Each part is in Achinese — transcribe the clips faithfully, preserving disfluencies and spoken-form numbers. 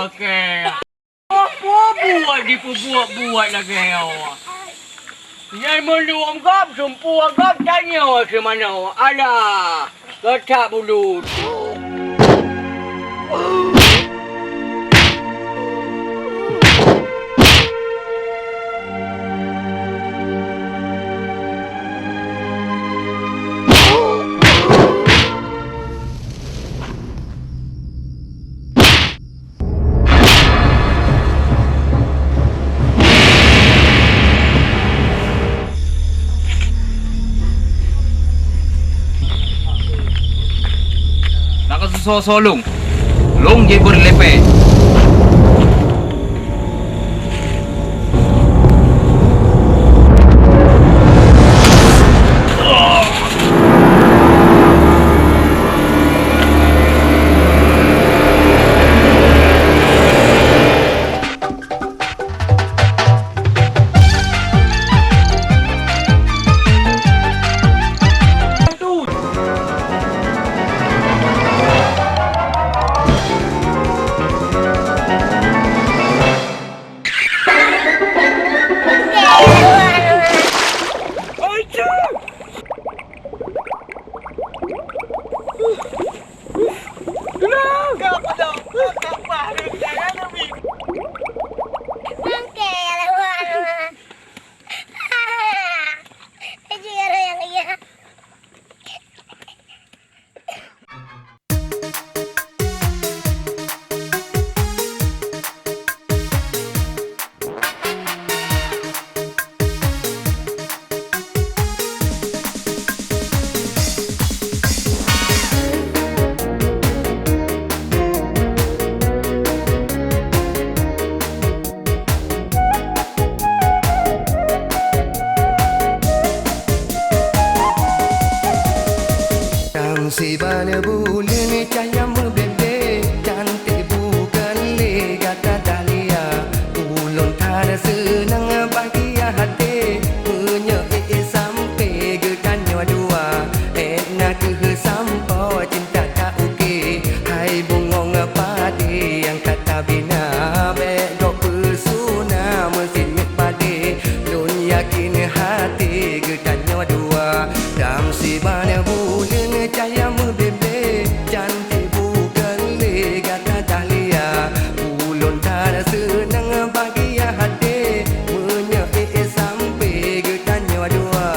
Oke. Peue buet jipeubuet-buet lagèe nyoe? Nyan meuluem gob, sumpu gob tanyoe seumanoe. Alah, geutak bulut. Na ka susoe-soe lôn, lôn jeuet beureulèpèe. Tam siban buleuen cahya meubeuet-beuet, cantik bukan lé gata dahlia. Ulôn that seunang bahgia até, meunyoe ék sampoe geutanyoe dua. Ék na kheueh sampoe cinta ta uke, hai bungong padé nyang ka tabina. Bèk gob peusuna meusimet padé, lôn yakin até geutanyoe dua. Tam siban buleuen cahya meubeuet-beuet, cantik bukan lé gata dahlia. Ulôn that seunang bahgia até, meunyoe ék sampoe geutanyoe dua.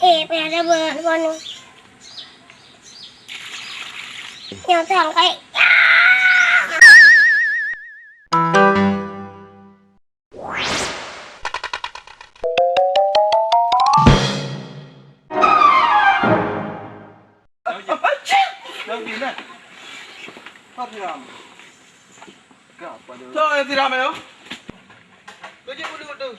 Eh, payah double bonus. Nyoe sang kai. Cok, eh, tiram, eh. Kau cek bulut tu.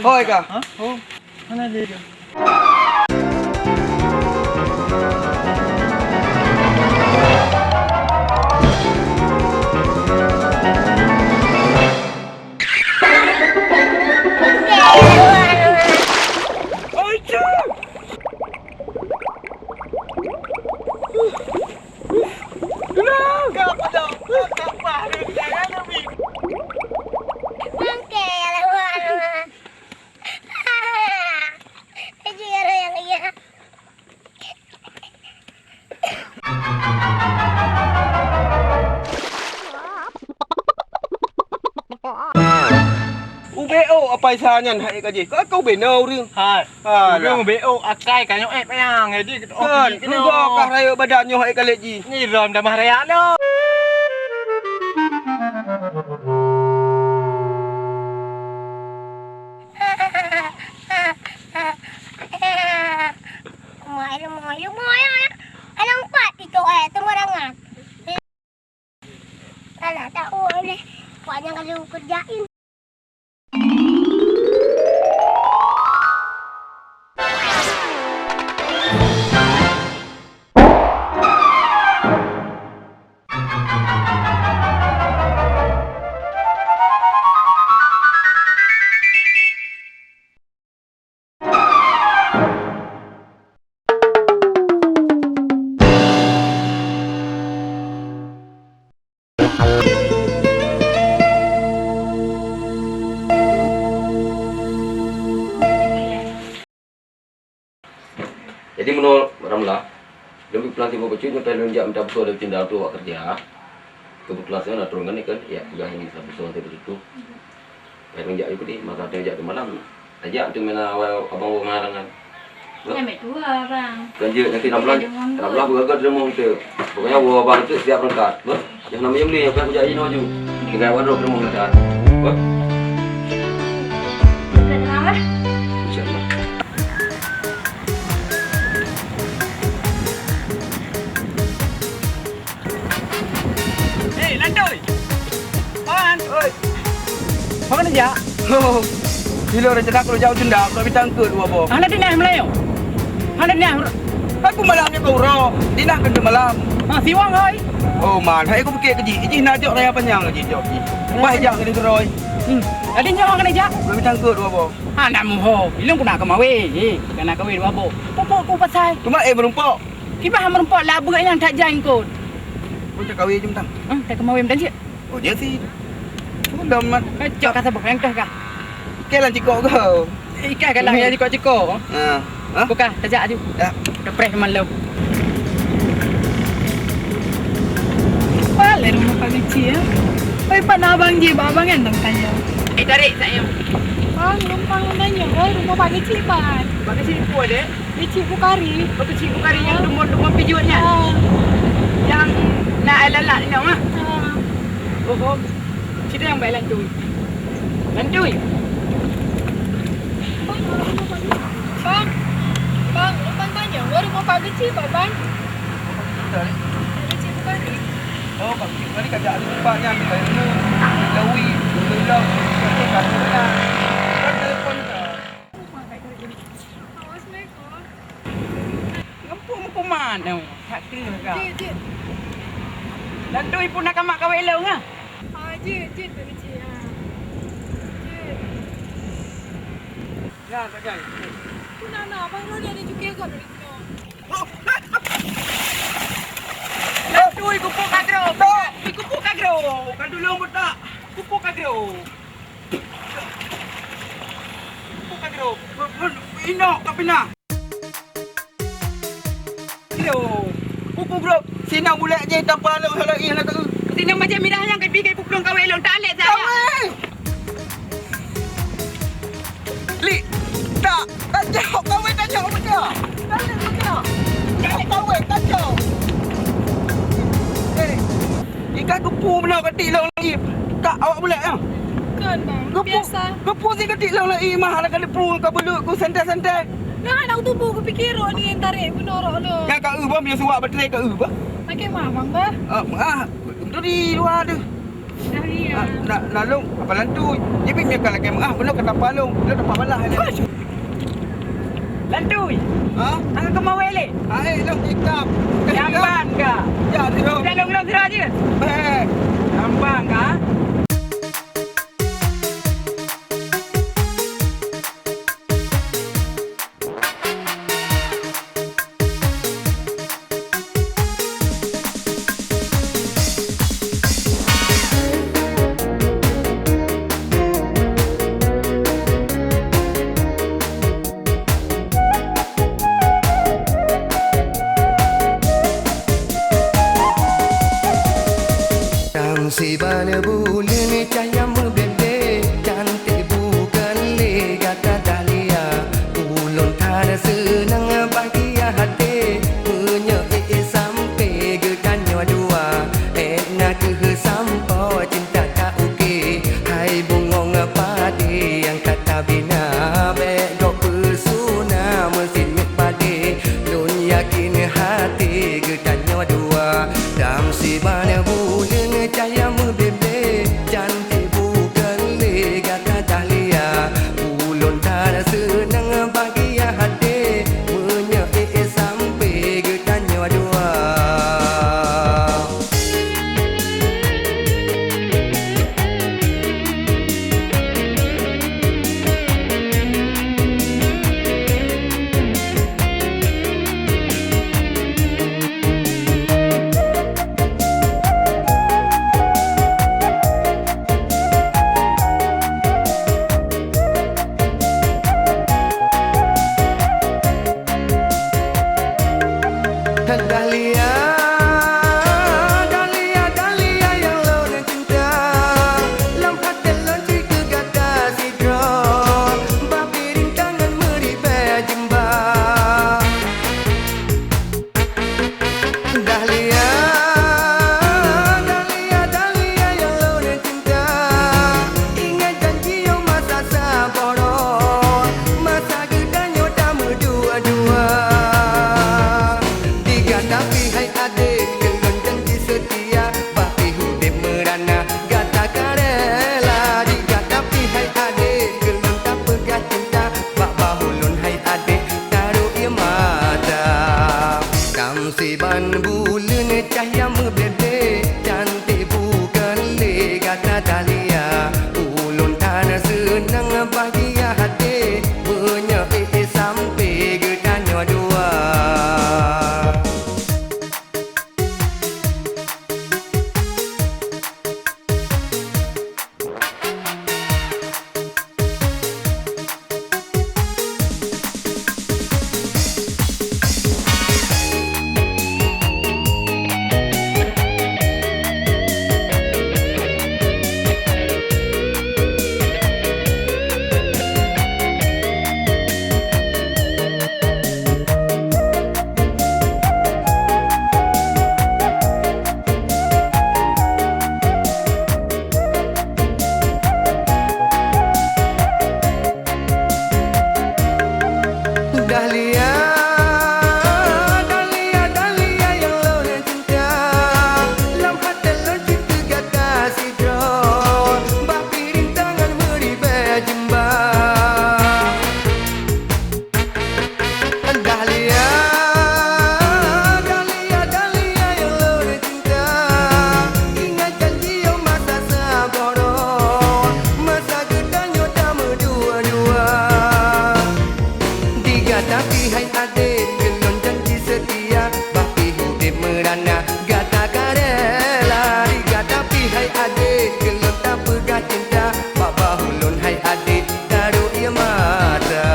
Hôi ka. Hah? Oh, hana lé dia. Paisa nyan hai ka jih. Kau, kau bina ureueng. Hai. Alah. Ureueng B O akai ka nyoe eh payang. Jadi kita Kan, rugoe kah rayeuk badan nyoe hai ka lheueh jih. Ni rom damah raya lo. Alah, tak boleh. Buat jangan lupa kerjain. Jadi meunurot Ramlah, lôn peulangkah bacut nyoe lôn jak mita peusôn dari Cinta tu awak kerja. Kebetulan saya nak turun kan, ya, peugah ini satu peusôn saya begitu. Hai meunjak yue keudeh, masa teuh jak teumalam. Ajak teuh meunan awai abang woe ngon arangan. Nyang meutuah, Bang. Kan jeuet nanti enam belas, enam belas beureukat di rumoh teuh. Pokoknya woe abang teuh siap beurangkat. Beuh, jangan nama yang ni, apa yang kujak inoe ju. Tinggai wadrob di rumoh nyan. Beuh. Insya Allah. Hei, Lantui! Wan! Oi! Pakon jak? Ho, ilôn rencana keu jak u Sunda, keu bintang keu dua boh. Hana dinah meulayeue. Hana dinah. Hai peumalam nyoe keu uroe, dinah keu malam. Ha, siwang hai. Oh man, hai kupike keu jih, jih na jok raya panyang lagi jok jih. Wah jak keu keudroe. Hmm. Adi nyoe hana jak? Keu bintang keu dua boh. Hana muho. Ilôn keuneuk keumawe. Eh, keuneuk kawe dua boh. Pupuk ku pasai. Cuma eh meurumpok. Kiban meurumpok labeuk nyang that jan kot. Pun teukawe jeuem tang. Hmm, teukawe meudan cit. Oh, dia si. Sudah mat. Cok ka sabab yang kah kah. Ke lan cikok kau. Ikai ka lan yang cikok-cikok. Ha. Ha? Buka, tajak aju. Ya. Kepres malam. Balik rumah Pak Kecil ya. Oi, Pak Nabang je, Bang Abang kan dong tanya. Eh, tarik sayang. Bang, numpang tanya, oi, rumah Pak Kecil, Bang. Pak Kecil pun ada. Kecil Bukari. Oh, Kecil Bukari yang dumon-dumon pijut nyan? Ah. Yang na ai lalat inong ah? Ah. Oh, oh. Cit yang baik lantui. Lantui. Bang, bang, bang, bang, tanya, wah rumah Pak Kecil, Pak Bang? Pak Kecil Bukari. Oh, Pak Kecil Bukari kajak ada tempat yang di Bayu, Lawi, Lawi Long, Pak Kecil Bukari. Kan telepon ke? Ngempu meukuman nyoe, that keuh ka. Jeuet, jeuet. Lantui pun na kamak kawé lôn ah. Ah, jeuet, jeuet, Pak Keuchik, ah. Jeuet. Ya, tak jai. Pun na, na, abang Roni ada cukai kot dari sinoe. Lantui kupok kagro, kupok kagro. Kan dulu betak, kupok kagro. Bukan, Bro. Inok ka pinah. Bro. Buku, Bro. Sina bulek je tanpa lok halai hana keu. Sina macam mirah yang kebi ke pupulung kawai long tak lek saya. Kawai. Li, tak, tak jawab kawai, tak jawab betul. Tak lek betul. Tak lek kawai, tak jawab. Eh. Ikan geupeu meunoe katik lôn lagi. Kak, awak bulek ah. Kon, Bang. Geupeu, biasa. Geupeu si katik lôn lagi mah, anak kali pu ka beuleuek ku santai-santai. Nah, anak tubuh kupikir rok ni yang tarik bunoe rok lôn. Nyang ka eu bah, meunyoe suwak baterai ka eu bah. Pakai mah, Bang, bah. Ah, mah. Untuk di luar tu. Dah ni, ah, ah. Nak, nak lôn, apa lantui. Jadi, meunyoe ka lakèe meuah, bunoe ka tapa lôn. Lôn tapa balah lé. Lantui. Ha? Hana keumawe lé? Hai, lôn tikam. Jamban ka? Ya, lôn. Dah lôn, lôn sira je. Beh. Jamban ka? Tang siban bu Abéh gob peusuna meusineuk padé, lôn yakin até geutanyoe dua. Dam siban buleuen cahya meubéh-béh, cantik bukon lé gata Dahlia. Ulôn tan seunang bahagia até, meunyoe ék sampoe geutanyoe dua. Dahlia, Dahlia, Dahlia nyang lôn cinta, lam até lôn cit keu gata sidroe, bak piring tangan meuribèe jeumba. Dahlia, Dahlia, Dahlia nyang lôn cinta, ingat janji nyoe masa saboh droe, masa geutanyoe tameudua-dua. Di gata pih hai adék, keu lôn janji seutia, bak pih udép meurana gata ka rela. Di gata pih hai adék, keu lôn tapeugah cinta, bak bahô lôn hai adék, tarok ié mata. Dam siban buleuen cahya meubéh-béh, cantik bukon lé gata Dahlia. Ulôn tan seunang bahagia até, meunyoe ék sampoe geutanyoe dua. Dahlia, Dahlia, Dahlia nyang lôn cinta, lam até lôn cit keu gata sidroe, bak piring tangan meuribèe jeumba. Dahlia, Dahlia, Dahlia nyang lôn cinta, ingat janji nyoe masa saboh droe, masa geutanyoe tameudua-dua. Di gata pih hai adék, keu lôn janji seutia, bak pih udép meurana gata ka rela. Di gata pih hai adék, keu lôn tapeugah cinta, bak bahô lôn hai adék, tarok ié mata.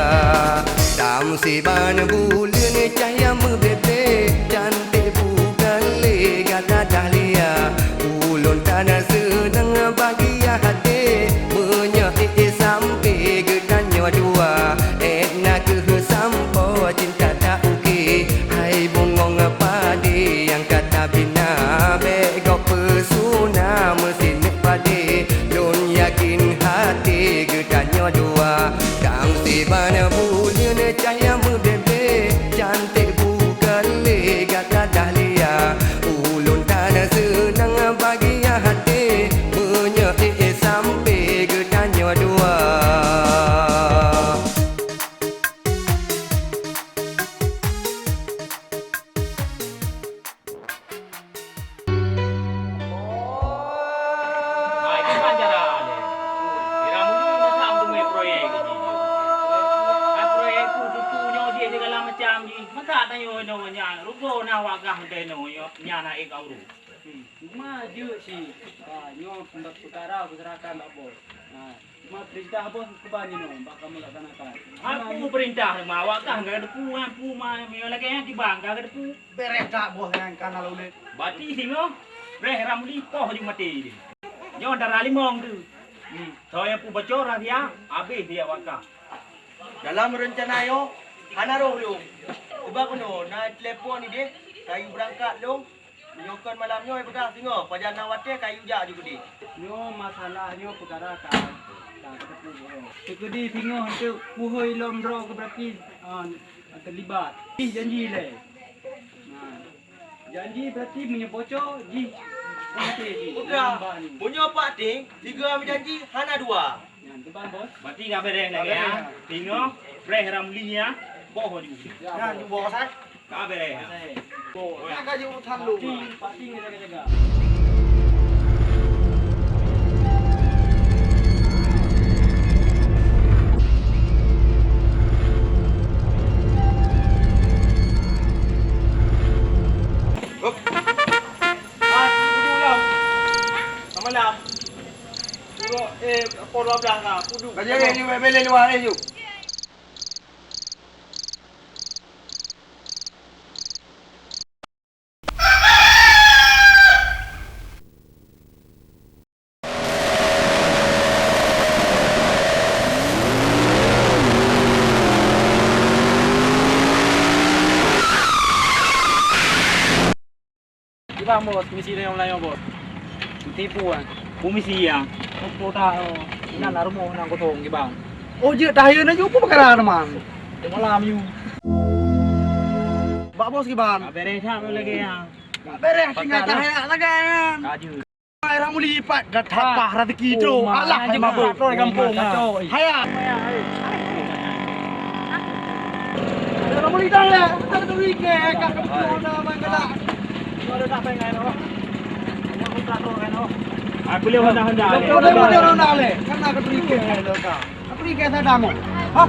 Dam siban buleuen cahya meubéh-béh, cantik bukon lé gata Dahlia. Ulôn tan seunang bahagia até, meunyoe ék sampoe geutanyoe dua. Ék na kheueh sampoe cinta ta uki, hai bungong padé nyang ka tabina. Bék gob peusuna meusineuk padé, lôn yakin até geutanyoe dua. Dam siban buleuen cahya meubéh-béh, cantik bukon lé gata Dahlia. Ulôn tan seunang bahagia até, meunyoe ék sampoe geutanyoe dua. Hai, kiban cara lé. Ira mulu masa teumé proyek jih. Hai, proyek tu, tu, tu, nyoe jih segala macam jih. Masa tanyoe nyoe nyan, rugoe na wakah teunoe nyoe, nyan na ék ka urus. Hmm, cuma jeuet cit. Ka nyoe peukara kuserahkan bak boh. Nah, cuma peurintah boh keuban jinoe bak kamoe laksanakan. Aku peurintah teuma, awak kah ka geuteupeue, aku ma, meunyoe lagèe nyan kiban ka geuteupeue. Bèrèh that boh nyan ka na lôn lé. Bati singoh, bèrèh Ramli poh ju maté jih. Nyoe dara limong tu. Hmm, soe nyang peuboco rahsia, habéh dia awak kah. Dalam reuncana nyoe hana roh lôn. Sebab keunoe na telepon idéh, kayue beurangkat lôn. Nyoe kon malam nyoe peugah singoh, pajan na watèe kayue jak ju keudéh. Nyoe masalah nyoe peukara ka. Teukeudi singoh hantu puhôi lom droe keu berarti, ah, terlibat. Ih, janji lé. Nah, janji berarti meunyoe bocor, jih maté jih. Udah, meunyoe Pak Ting, tiga meujanji, hana dua. Nyan, teubang, Bos. Berarti ka beres lagèe nyan. Singoh, preh Ramli nyan, boh di. Nyan, Bos, eh. Ka beres. Ka beres. Ka jeuet urusan lu. Pati, pati jaga-jaga. Hop. Ah, kudu ulang. Selamat malam. Suruh, eh, pukul dua belas lah, kudu. Ka jadi, ni, bela luar, eh, yuk. Kiban, Bos, misi nyoe meulayeue, Bos. Tipu, kan? Peue misi, ya? Tipu dah, oh. Inan na rumoh nyang kosong, kiban. Oh, jeuet tahieu na ju peue peukara teuma. Di malam, yu. Bak Bos kiban. Ka beres that lagèe, ya. Ka beres, tinggai tahieu lagèe nyan. Ka jeuet. Ai Ramli pat gata pah rezeki tu. Oh, alah, ai mabuk. Kampung, ah. Kacau, eh. Haya. Ramli dah lah. Tak ada weekend, kat kampung dah main galak. Ada tak pengen, oh? Aku lihat Honda-Honda. Aku lihat Honda-Honda leh. Kan ada weekend, eh, lo ka. Apa ni kaya sadang, oh? Hah?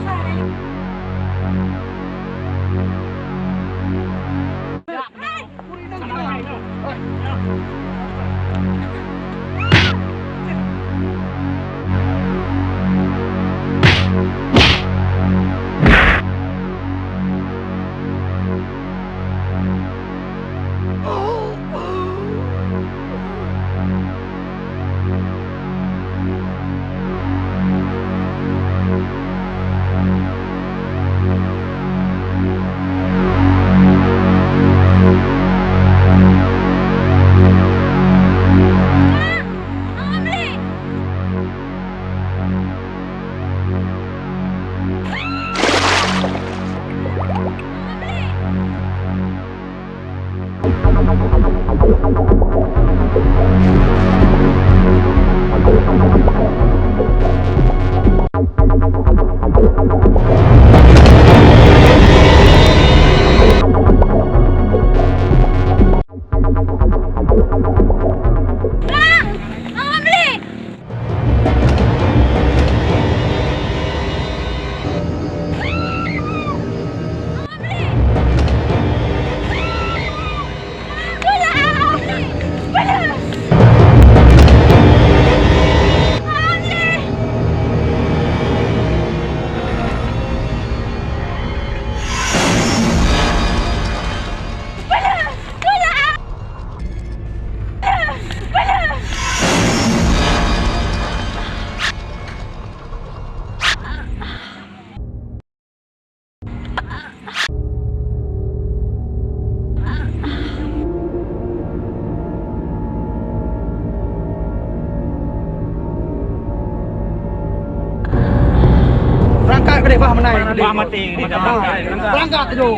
Berangkat ke deh, bah, menai. Bah, mati, dia dah berangkat. Berangkat tu.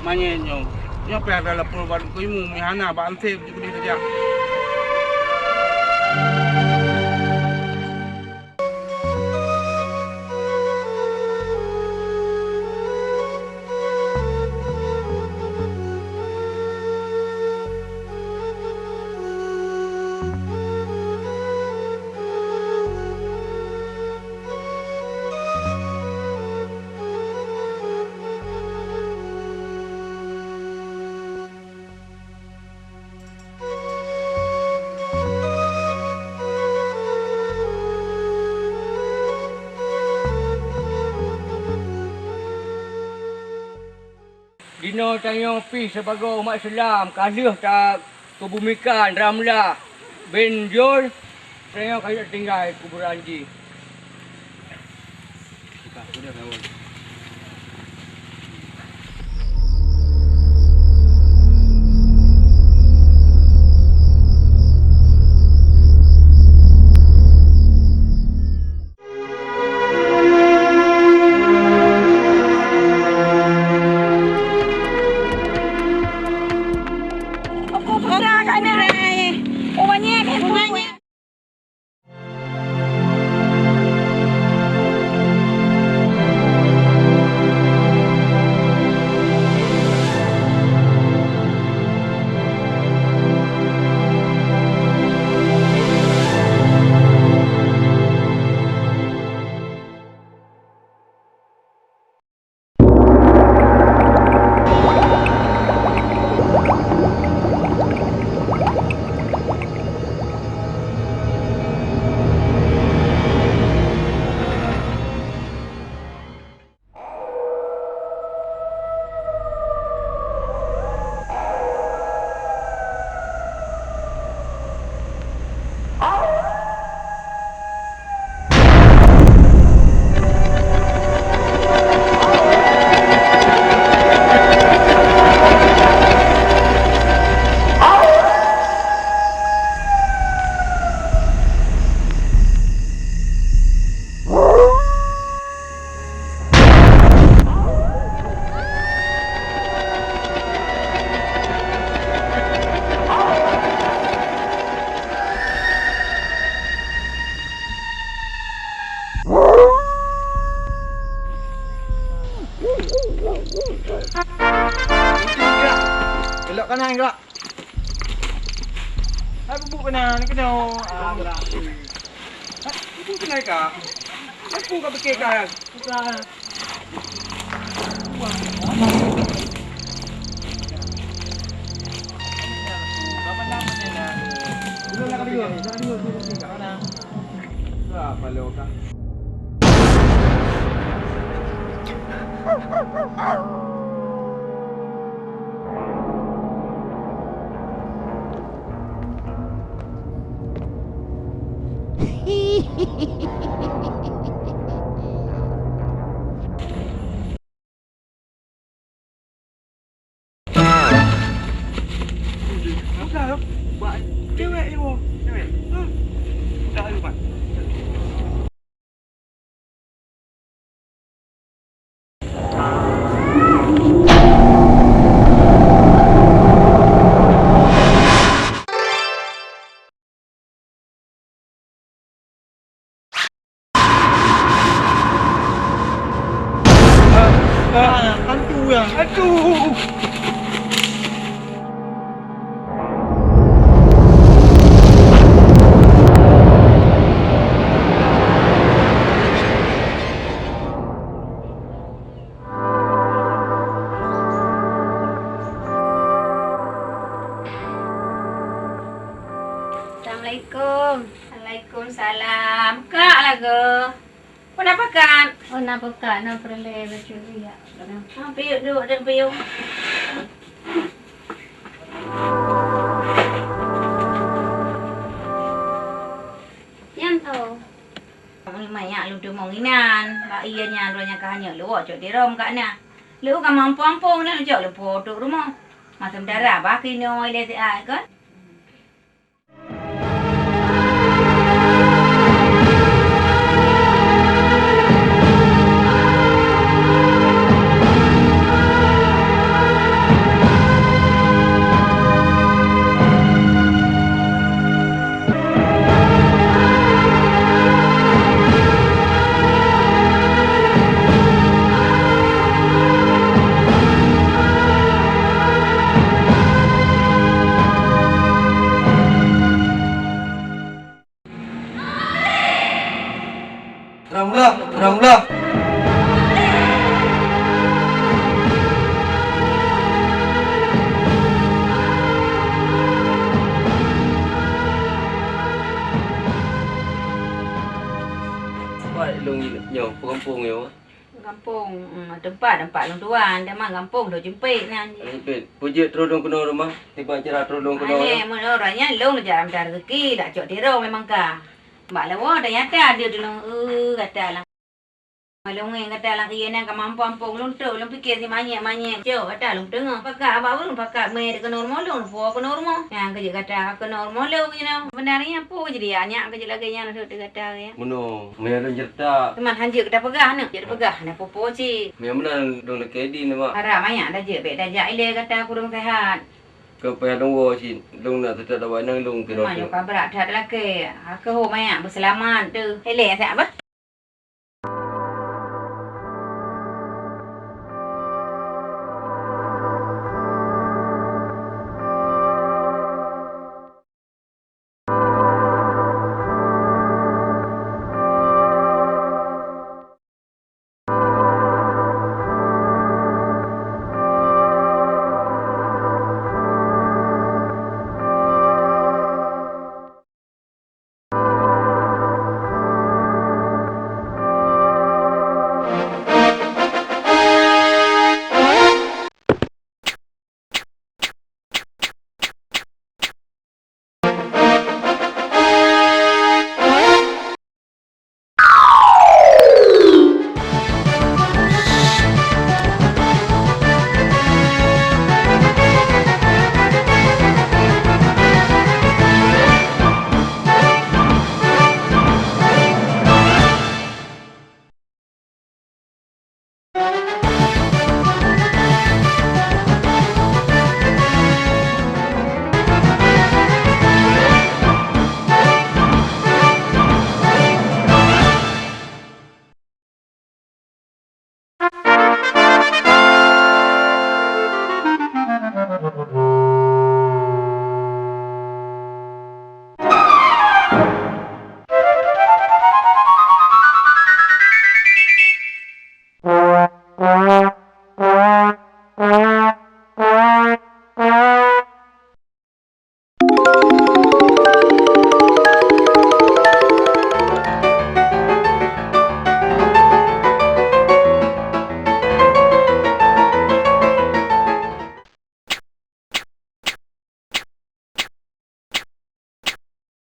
Manyét nyoe, nyoe pih ada lapor bak keuimu, meuhana bak anseb jih keudeh tajak. Tanyoe pih sibagoe umat Islam ka lheueh takeubumikan Ramlah bin Jol, tanyoe ka tinggai kuburan jih. Gelok kanan, gelok. Hai, bubuk keunan, keunoe. Ah, berarti. Hai, bubuk keunan ka? Aku ka pikir ka. Bukan. Dulu nak kedua, nak kedua, dulu, dulu, dulu. Mana? Berapa lo kah? Cewek ni, boh. Cewek. Hah? Dah lupa. Ah, ah, hantu ya, hantu. Assalamualaikum. Waalaikumsalam. Kak lagoe. Peue na pakat? Oh, na pakat, na peureulèe bacut rujak. Ha, piyôh, duek, duek, piyôh. Nyan tho. Manyak lôn teumong inan, bak ie nyan, uroe nyan ka hanyut lôn woe cok di rom kak na. Lôn ka meuampông-ampông na, lôn cok lôn po trok rumoh. Masa meudara bah keunoe ilèe siat kon. Ramlah, Ramlah. Wah, lôn nyoe, peugampông nyoe. Gampông, hmm, teumpat, teumpat lôn tuan, teuma gampông dok jeumpét nyan. Jeumpét. Peue jeuet troh lôn keunoe rumoh, tiba cara troh lôn keunoe. Aneh, meunurot nyan lôn jak mita rezeki, dak cok tirong memang ka. Bak lawah dah nyata dia tulông, eh, gata lam. Lôn ngieng gata lam ié nyan ka mampu ampông lôn trok, lôn pike si manyét-manyét. Cok gata lôn teungoh. Pakat bak ureueng pakat mé keunoe rumoh lôn, po keunoe rumoh. Nyan keuh jeuet gata keunoe rumoh lôn jinoe. Sebenarnya po jadi nyak keuh jeuet lagèe nyan sot gata ya. Meunoe, meunoe lôn cerita. Teuma hanjeuet gata peugah nyoe, jeuet peugah na po-po cit. Meunoe lôn lakèe di nyoe, Mak. Harap manyak dah jeuet, bèk dah jak ilèe gata kureueng sehat. Keu payah lôn woe cit, lôn na seutôt awak nyan lôn kira. Manyak ka brat that lakèe. Keuh ho manyak beuseulamat teuh. Ilèe sak bah.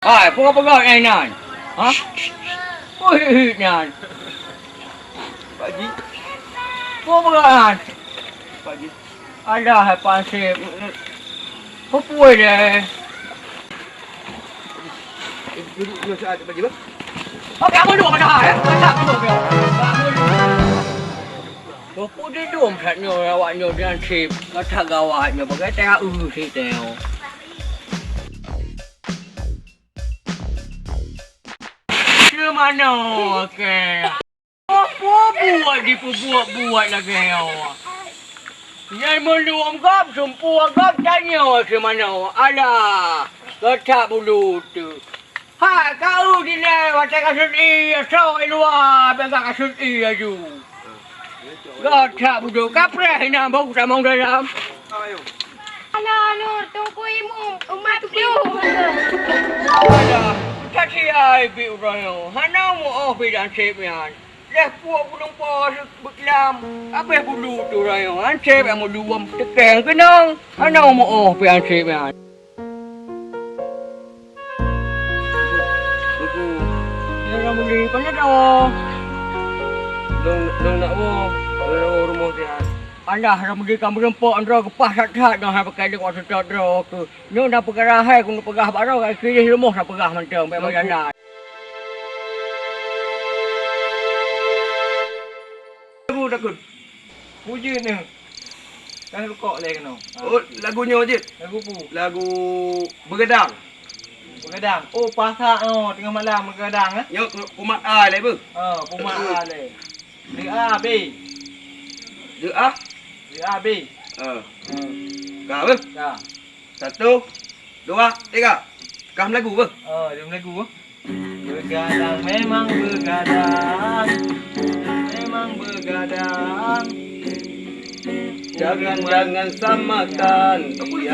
Hai, peugah-peugah nyan, nyan. Ha? Peue hiet-hiet nyan? Pak Ji. Peugah-peugah nyan. Pak Ji. Alah, hai pansip. Peue-peue deh? Duduk dulu saat, Pak Ji, bah. Oke, kamu duduk mana, eh? Mana duduk dia? Kamu duduk. Peue-peue didum that nyoe awak nyoe dan sip. Ka that gawat nyoe, bagai teuh eu sip teuh. Seumanoe kèe. Peue buet jipeubuet-buet lagèe nyoe? Nyan meuluem gob, seumpue gob tanyoe seumanoe. Alah, geutak bulu teuh. Hai, ka eu dilèe watèe kasut ie, soe i luwa, bèk ka kasut ie laju. Gata budok kapreh inan bak tamong dalam. Alah, Nur, Teungku Imum, umat Teungku Imum. Alah, tasi ai bi uroe nyoe, hana muoh pi dan sép nyan. Lheuh puek gunong po beuklam, abéh bulu tu uroe nyoe, han sép nyang meuluem teukeng keunong, hana muoh pi han sép nyan. Teungku. Ya, Ramli, pane droe? Lôn, lôn nak woe, lôn nak woe rumoh siat. Alah, Ramli ka meureumpok droe geupaih that-that ngon hai peukai leueng watèe seutôt droe keuh. Nyoe na peugah hai keuneuk peugah bak droe, ka keuneuk rumoh na peugah mantong, bèk meujalan. Teungku takot. Puji ni. Kan rukok lé keunoe. Oh, lagu nyoe jeuet. Lagu peue? Lagu Beugadang. Beugadang. Oh, pasak nyoe teungoh malam beugadang, eh? Nyoe ku-, kumat ai lé beuh. Ha, kumat ai lé. Di A, B. Di A? Di A, B. Ha. Ha. Ka beuh? Ka. Satu, dua, tiga. Kah meulagu beuh? Oh, dia meulagu beuh. Begadang memang begadang, memang begadang. Jangan, jangan samakan. Apa dia?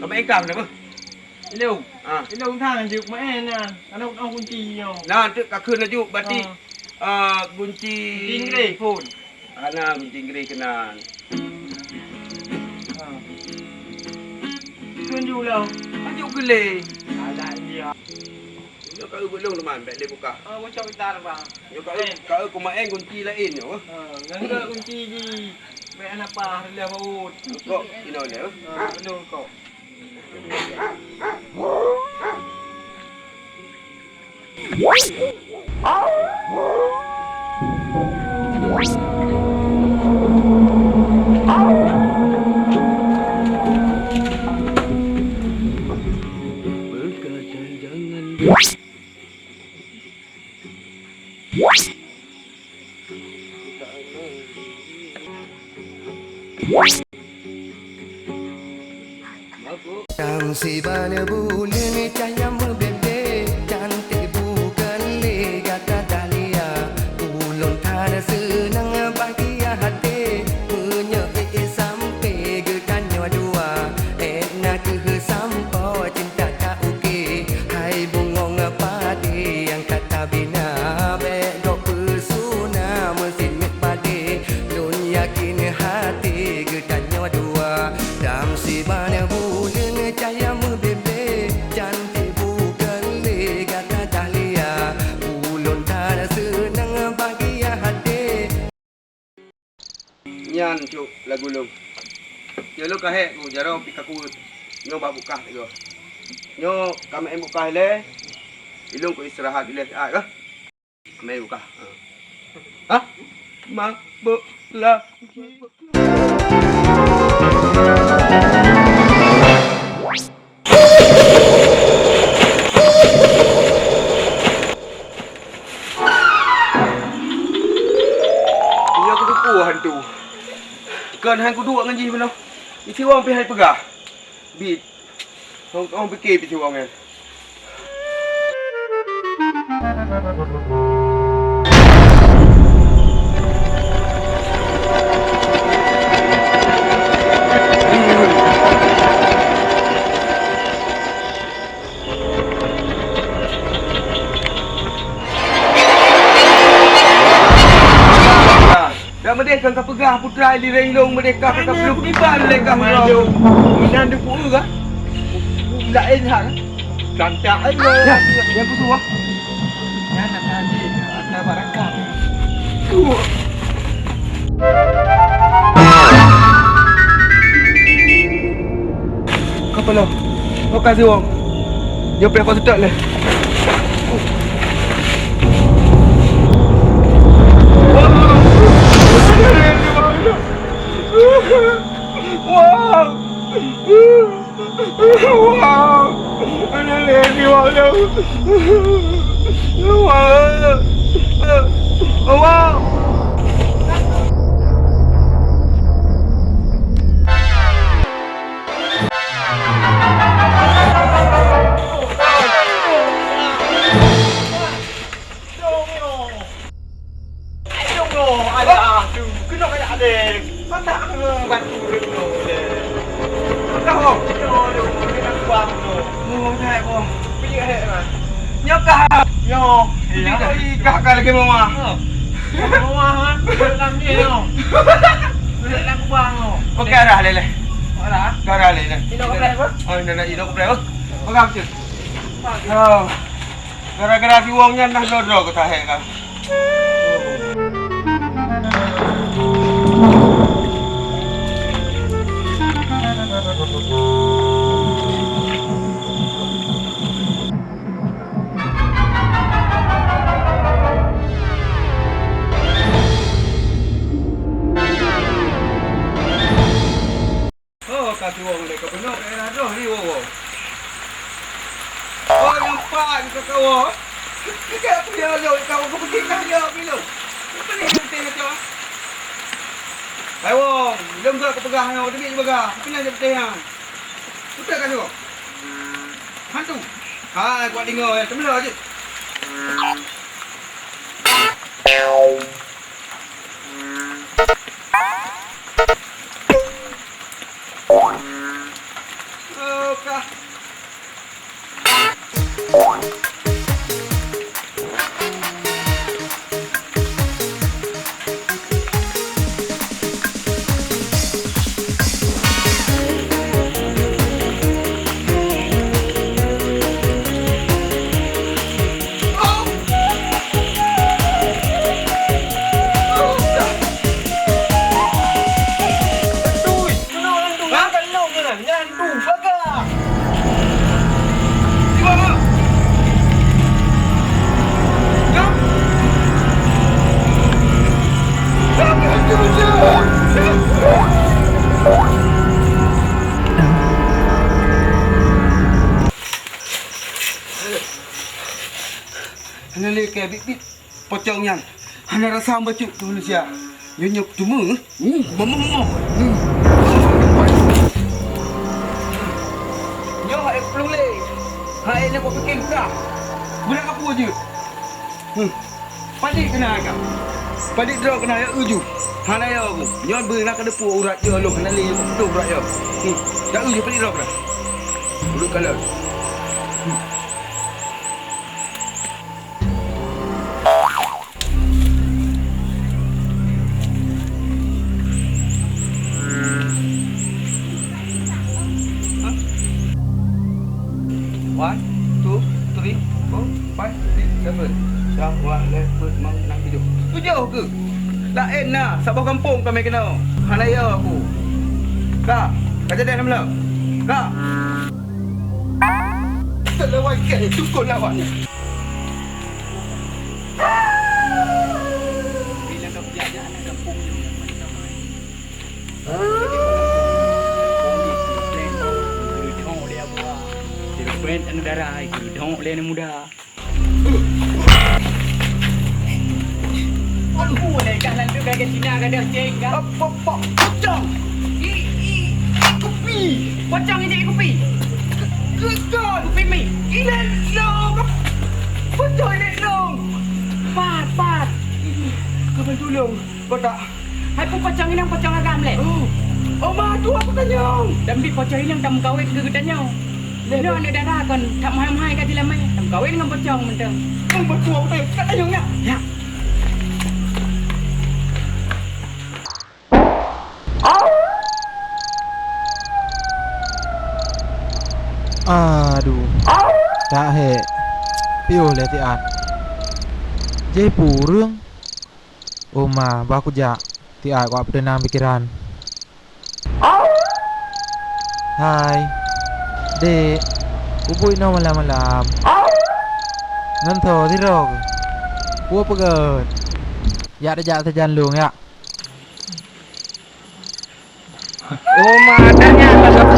Kau main kah mana beuh? Hello. Ah. Hello, thang juk main nyan. Kana kunci nyoe. Nah, tu ka kheun laju, berarti. Ah. Ah, gunci. Gunci inggréh phôn. Hana gunci inggréh keunan. Ha. Tunjuk lah. Tunjuk geulé. Alah dia. Nyoe ka eu beulong teuma, bèk lé buka. Ah, bocor gitar, bang. Nyoe ka eu, eh, ka eu kumaén gunci laén nyoe. Ha, ngon gunci jih. Bèk hana paih, reulah baut. Kok inoe lé, eh? Ha, beulong kok. Tam siban buleuen cahya meubeuet-beuet, cantik bukon lé gata dahlia. Ulôn that seunang bahgia até, meunyoe ék sampoe geutanyoe dua, ék na kheueh sampoe cinta ta uke. Hai bungong padé nyang ka tabina, bèk gob peusuna meusineuk padé. Lôn yakin até geutanyoe dua, tam siban buleuen cahya meubeuet-beuet, cantik bukon lé gata dahlia. Ulôn that seunang bahgia até. Nyan cok lagu lôn. Nyoe lôn ka hék ku jaroe pih ka kuweuet. Nyoe bak bukah teuk. Nyoe ka meu'en bukah ilèe. Ilôn ku istirahat ilèe siat kah. Meu'en bukah. Ha. Hah? Mabök lagi. Nyoe kuteupeue hantu. Kon han kuduek ngon jih bunoe. Isi wang pih hai peugah. Bit. Hong, hong pike pih isi wang nyan. Dak meudeh kan ka peugah putra lireng lôn meudeh ka ka belum iban lé ka meulong. Inan duku eu ka. Laén hak. Santak ai lo. Ya, ya betul ah. Nyan nak haji, ata barangkang. Kapalo. Oka siwong. Nyoe pih kok seutôt lé. Wow. Wow. Wow. Wow. Alah, tu, keunoe keunoe deh. Patah keunoe batu keunoe deh. Patah, oh. Keunoe deh, keunoe kuah keunoe. Oh, hai, oh. Pergi kat mana? Nyoe kah? Nyoe. Iya. Pergi kah, kah lagi mama? Ha. Mama, ha? Dalam ni, nyoe. Dalam kubang, nyoe. Okey, arah leleh. Arah? Arah leleh. Ini kau apa? Oh, ini nak, ini kau apa? Pegang, cik. Oh. Gara-gara siwong nyan dah droe-droe keu tahé ka. Oh, ka tuwö lé ka bunoe daerah droe ni, woe, woe. Oh, nampak ni ka kawoe. Tiga puluh lima ka woe, ka putih ka dia, bila. Apa ni yang tengah tu? Hai, wong, lom gak kepeugah nyoe, teubiet bagah. Apa ni yang tengah? Udah ka tuwö. Hantu. Hai, kuat tinggal, ya, sebelah aja. Tuh, bagah. Di bawah. Jom. Jom, jom, jom. Hana lé keu bit-bit pocong nyan. Hana rasa bacut keu manusia. Nyoe, nyoe cuma, uh, meumeumoh. Hmm. Nyoe hai plueng lé. Hai nyoe kupikir ka. Budak kapeue jeuet? Hmm. Padit keunan ka. Padit droe keunan ya uju. Hana ya aku. Nyoe beuna ka deupue urat jih lôn hana lé putôh urat jih. Hmm. Ya uju padit droe keunan. Ulut kalon. Hmm. One, two, three, four, five, six, seven. Dah, dua, lhèe, peuet, limong, enam, tujoh. Tujoh keuh? Laén na, saboh gampông kamoe keunoe. Hana yo aku. Ka, ka jadi lom. Ka. Seulaweuet keu cukôp lawan. Bila ka beujajan, aneuk gampông nyoe nyang paling ramai. Jadi, ureueng gampông nyoe, gampông nyoe geureumpén, geureumpén lé aneuk dara, geureumpén lé aneuk muda. Aduh, boleh kah lanjut lagèe Cina gadoh ceng kah? Apa, apa, pocong? I, i, i kupi. Pocong ijak i kupi? Ke, ke, kupi mi? Ilèe long. Pocong ilèe long. Pat, pat. Kaban tulông. Kotak. Hai peue pocong inong pocong agam lé? Oh. Oh, ma, tu aku tanyong. Dan bi pocong inong tameukawen keu geutanyoe. Lé. Inoe aneuk dara kon that meuhai-meuhai ka jilamé. Tameukawen ngon pocong mantong. Oh, ma, tu aku tanyong. Kat tanyong nyak. Ya. Aduh. Tak hek. Piôh lé tiat. Jeh pureueng. Oma, bah kujak, tiat kujak peuteunang pikeran. Hai, dek, kubuet inoe malam-malam. Ngon tho sidroe keuh. Peue peugöt? Jak tajak sajan lôn, jak. Oh, ma, tanya pasal.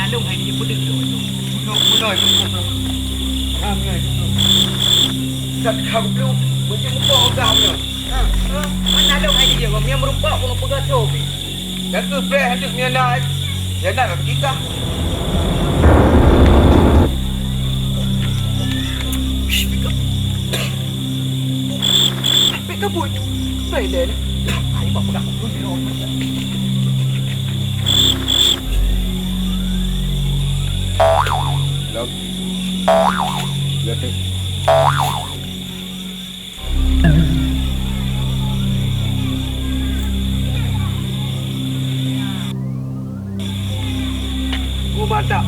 Nalông hai dijemput dulu. Bunoe, bunoe, bunoe. Ramai. Zat ka geubloe, beujeuet muka ogah nyoe. Ha, ha. Mana lôn hai dijeuet, ngon mie meurumpok, keuneuk peugah soe pih. Nyang keuh preh hanjeuet mie na, ya na lôn tikah. Pik kabut. Preh deh. Ayo, bak peugah. Lom. Ya, Tek. Oh, mantap.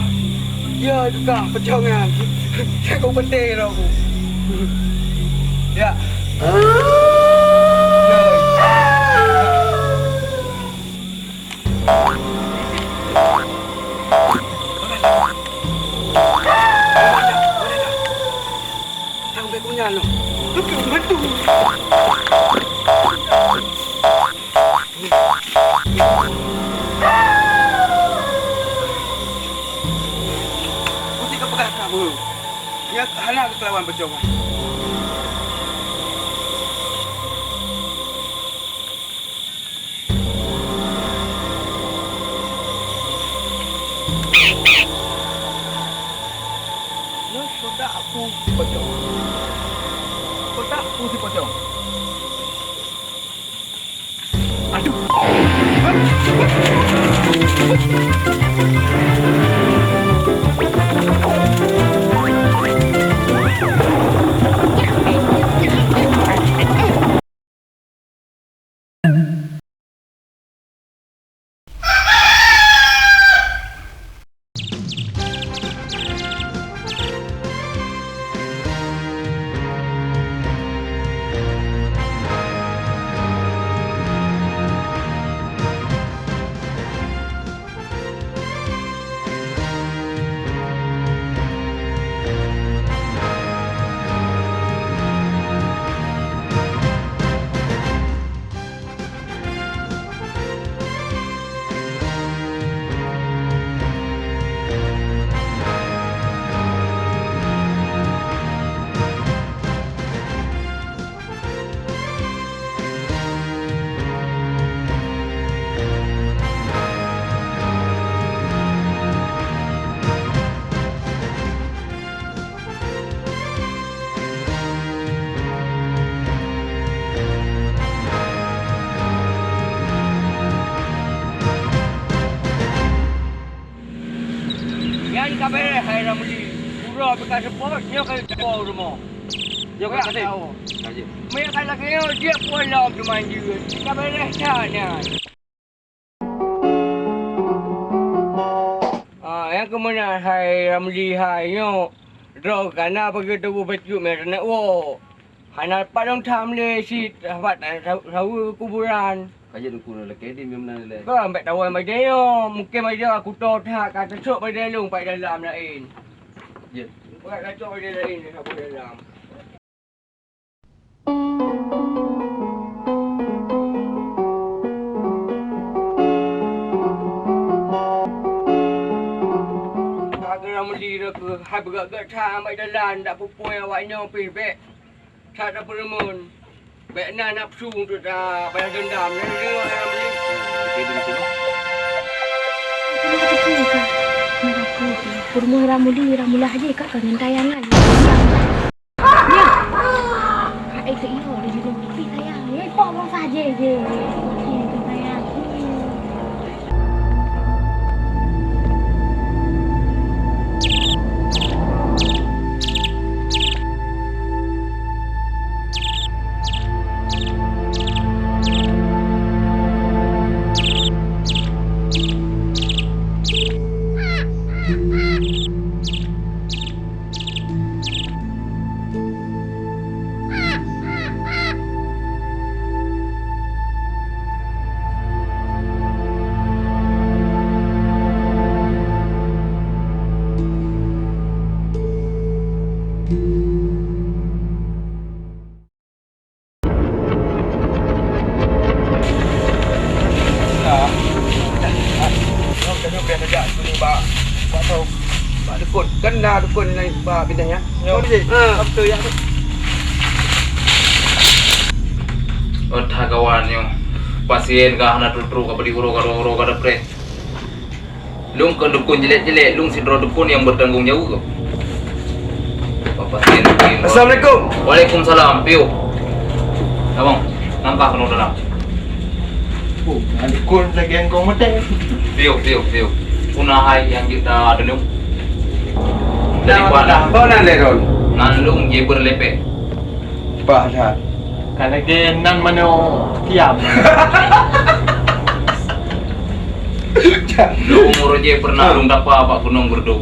Ya, tukang pecongan. Jago beutôi lah aku. Ya. Ya. Tang bèk kunyah lom. Beutôi, beutôi. Meusti kapeugah kamoe. Nyan hana keu kelawan peucobaan. Nyoe kotak peue sipocong? Kotak peue sipocong? Nyan ka beres hai Ramli. Uroe pih ka seupôt, nyoe ka seupôt rumoh. Nyoe ka kasih. Meunyo ka lagèe nyoe, jeuet pih lom teuma jeuet. Ka beres that nyan. Ah, nyang keu meunan hai Ramli hai nyoe. Droe ka na pageue tuboh bacut meunan taneuk woe. Hana pat lôn tham lé cit, sahabat, saweue kuburan. Ka jeuet dukun lakèe di meunan lé. Kon bèk tawoe bajèe nyoe, mungken bajèe kuto that ka teusok bajèe lôn pat dalam laén. Jeuet. Bèk tacok bajèe laén, tacok bajèe dalam. Ka geura meuli rot keu hai beugèt-gèt that bak dalan, dak peupuih awak nyoe pih bèk that tapeureumeun. Bèk na nafeusu untuk tabalas deundam. Nyoe hai meuli. Peurumoh Ramuli, Ramula aja kat kau nyantai angan. Hai, seiyo, di sini kopi sayang. Ni pok bang saja je. Sayang. Nyoe tanyoe bèk tajak sini bak, bak toh, bak dukun. Kan na dukun laén bak binéh nyan. Nyoe. Nyoe, ha. Beutôi, ya, tu. Oh, that kawan nyoe. Pasien ka hana trok-trok, ka beli uroe, ka dua uroe, ka dapet. Lôn kon dukun jelek-jelek, lôn sidroe dukun nyang bertanggung jawab. Bapak Sen, Assalamualaikum. Waalaikumsalam, piôh. Abang, langkah keunoe dalam. Oh, dukun lagèe engkau meuté. Piôh, piôh, piôh. Peue na hai nyang jeuet tatulông? Daripada kau nan lé, Ron? Nan lôn Jeber Lepek. Bah that. Ka lagèe nan manoe siam. Lôn uroe jih pernah lôn dapa bak Gunong Beureudôk.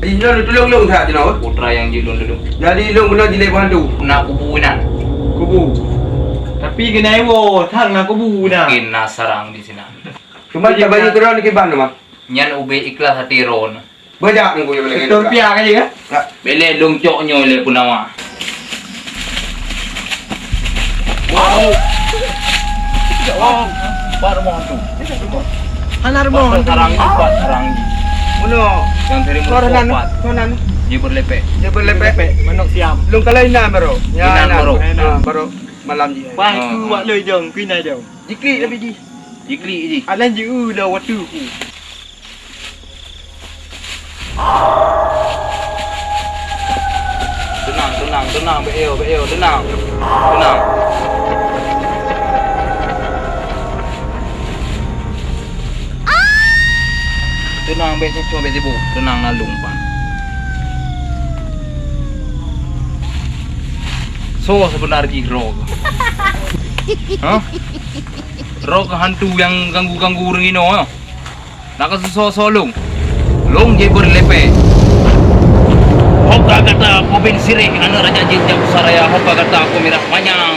Jadi, lôn tulông lôn that jinoe. Putra nyang jeuet lôn tulông. Jadi, lôn keunoe jilèe bantu. Na kubu inan. Kubu. Tapi keuneuk iwoe, sang na kubu inan. Mungkin na sarang di sinan. Cuma dia bagi keurau ni kiban tu, Mak. Nyan ubé ikhlas até droe. Beujak nunggu nyoe lagèe nyoe. Beutôi piah ka jih, kan? Bèk lé lôn cok nyoe lé peunawa. Wow. Wow. Pat rumoh hantu. Hana rumoh hantu. Sarang jih, pat sarang jih. Meunoe. Nyang tadi meunoe pat. Soe nan? Jeber Lepek. Jeber Lepek. Manok siam. Lôn kalai nan baru. Inan baru. Inan baru. Malam jih. Pai ku wak lôi jong, ku inan jong. Jiklik tapi jih. Jiklik jih. Alan jeu lé watèe ku. Teunang, teunang, teunang, bèk yo, bèk yo, teunang. Teunang. Bèk cuma bèk sibuk, teunang na lôn pan. Soe seubeuna jih droe? Hah? Droe hantu nyang ganggu-ganggu ureueng inoe nyoe? Na ka soe-soe lôn? Lôn Jibeuleupée. Ho ka gata Pubin Sirek, aneuk Raja Jin jak Pusat Raya, ho ka gata Peumirah Panyang.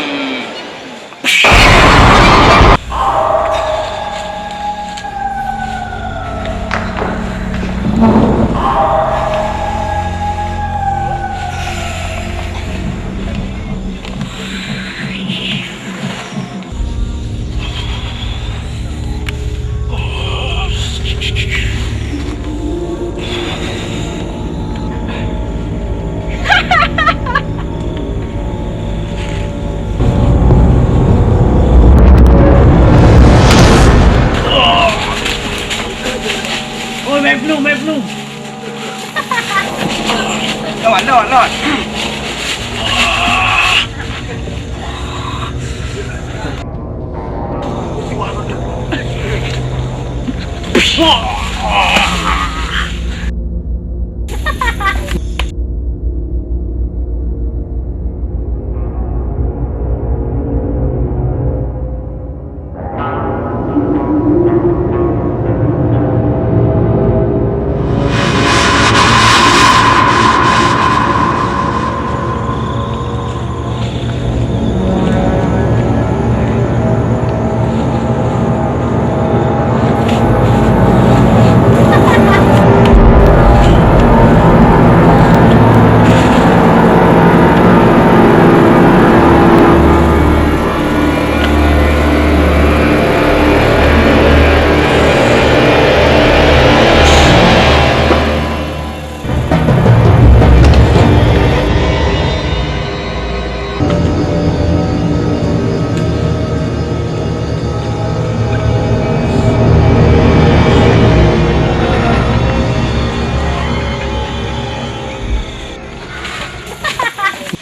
Ôi, mép nung, mép nung. Lon, lon, lon.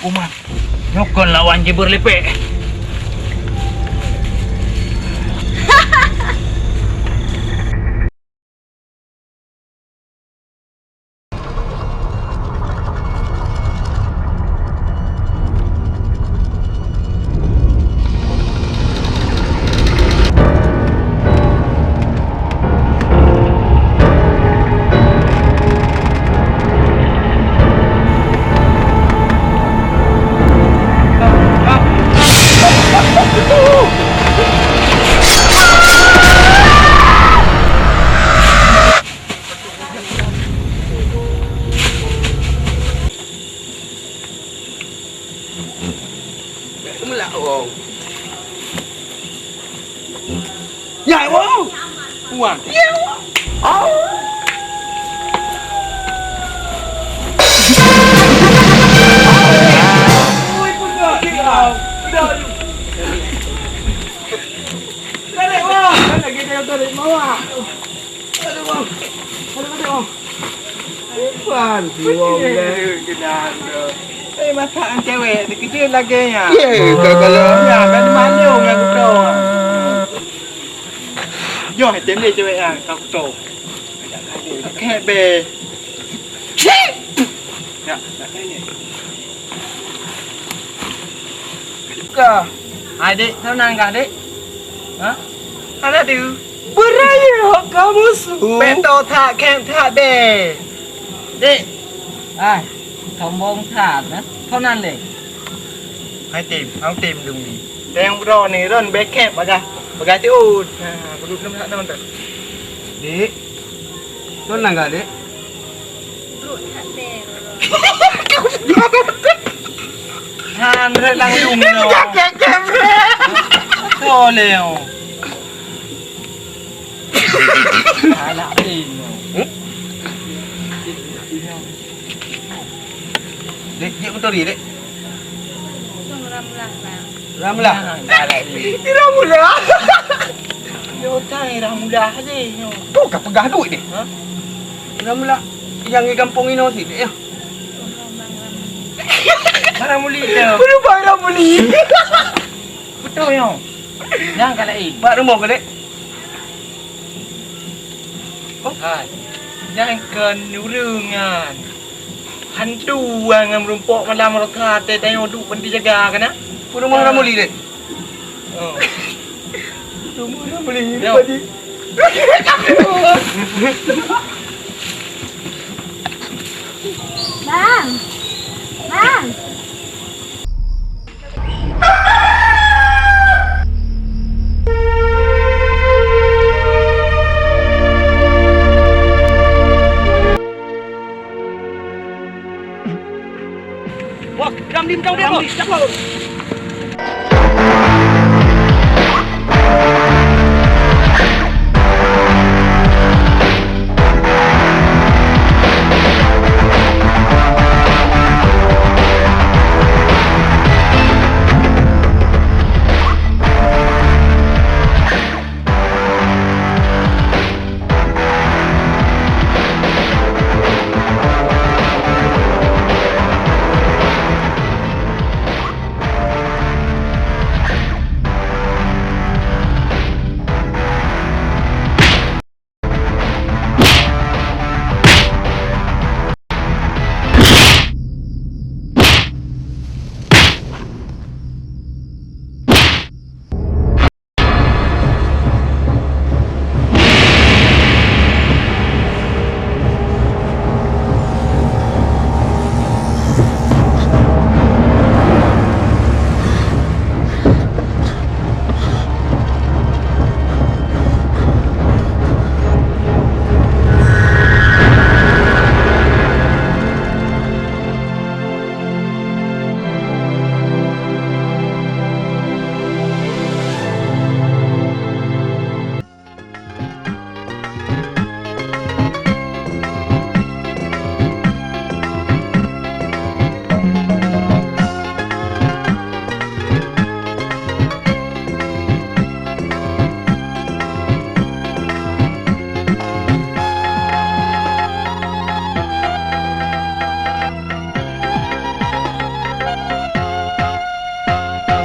Umat, nyoe kon lawan Jibeuleupée. Meulak wong. Ya wong. Wan. Ya wong. Au. Ui, pun dah. Dah. Tarik wong. Lagi dia tarik mawah. Aduh, bang. Aduh, aduh, bang. Ipan, si wong deh. Eh, masakan cewek, dikeujeuet lagèe nyan. Ye, ka kalau. Ya, kan malu ngon kuto. Yo, tem deh cewek nyan, ka kuto. Kek be. Cik! Ya, ya, ya. Ka. Hai, Dek, soe nan kah, Dek? Ha? Hana deuh. Beurayeuk kamoe su. Beutôi that, khem that, Dek. Dek. Hai, sombong that, eh? Soe nan, Dek? Hai, tem, hang tem dum ni. Teng bro ni, ron bekep bagah. Bagah tiut. Ha, kudu lom sak non tu. Dek. Soe nan kah, Dek? Han rhet lam dung nyoe. Boleh nyoe. Alah, eh, nyoe. Hmm? Dek, jeuet motor ni, Dek. Ramlah, Bang. Ramlah. Nah, galak ni. Ramula. Yo, tai Ramula je nyoe. Tu ka peugah duit deh. Ha? Ramula yang di kampung inoe sit, ya. Barang muli tu. Berubah Ramuli. Betul nyoe. Nyang ka lain. Bak rumoh ke, Dek? Oh. Hai. Nyan kon ureuëng nyan. Hantu nyan meurumpok malam rasa teuh tanyoe duek banti jaga kana? Ureuëng Muharam Muli deh. Oh. Ureuëng Muharam Muli. Yo. Bang. Bang. Bos, dam dim, dam dim, bos.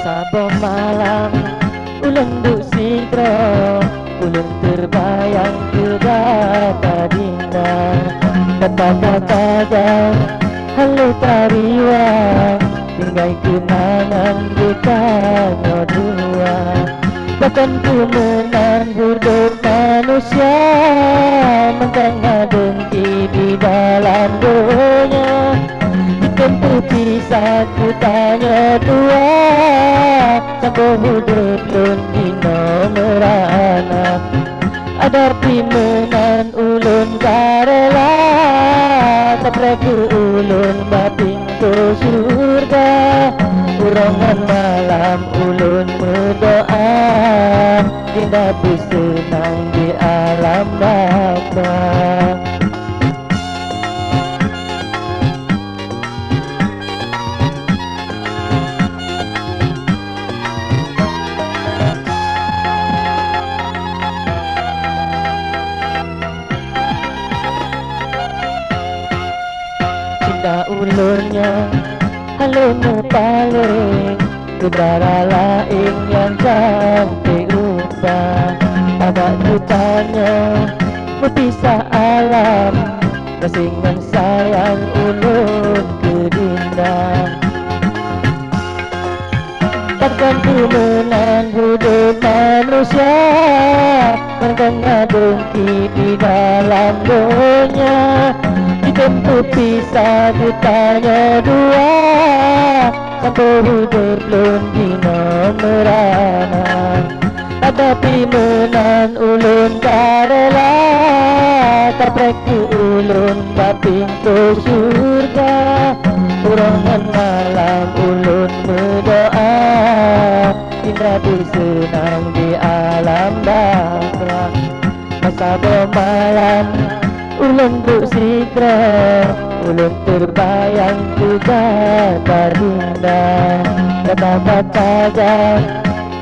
Saboh malam ulôn duek sidroe, ulôn teubayang keu gata Dinda. Gata ka tajak hana lé tariwang, tinggai keunangan geutanyoe dua. Pakon keuh meunan udeb manusia, mantong na dengki di dalam donya. Jitem teupisah keu tanyoe dua, saboh udeb lôn jinoe meurana. Adak pih meunan ulôn ka rela, tapreh keu ulôn bak pintoe syeuruga. Uroe ngon malam ulôn meudoa, Dinda beuseunang di alam baka. Cinta ulôn nyan hana lé meupaleng keu dara laén nyang cantik rupa. Adak geutanyoe meupisah alam, gasien ngon sayang ulôn keu Dinda. Pakon keuh meunan udeb manusia, mantong na dengki di dalam donya. Jitem teupisah geutanyoe dua, saboh udeb lôn jinoe meurana. Adak pih meunan ulôn ka rela, tapreh keu ulôn bak pintoe syeuruga. Uroe ngon malam ulôn meudoa, Dinda beuseunang di alam baka. Saboh malam ulôn duek sidroe, ulôn teubayang keu gata Dinda. Gata ka tajak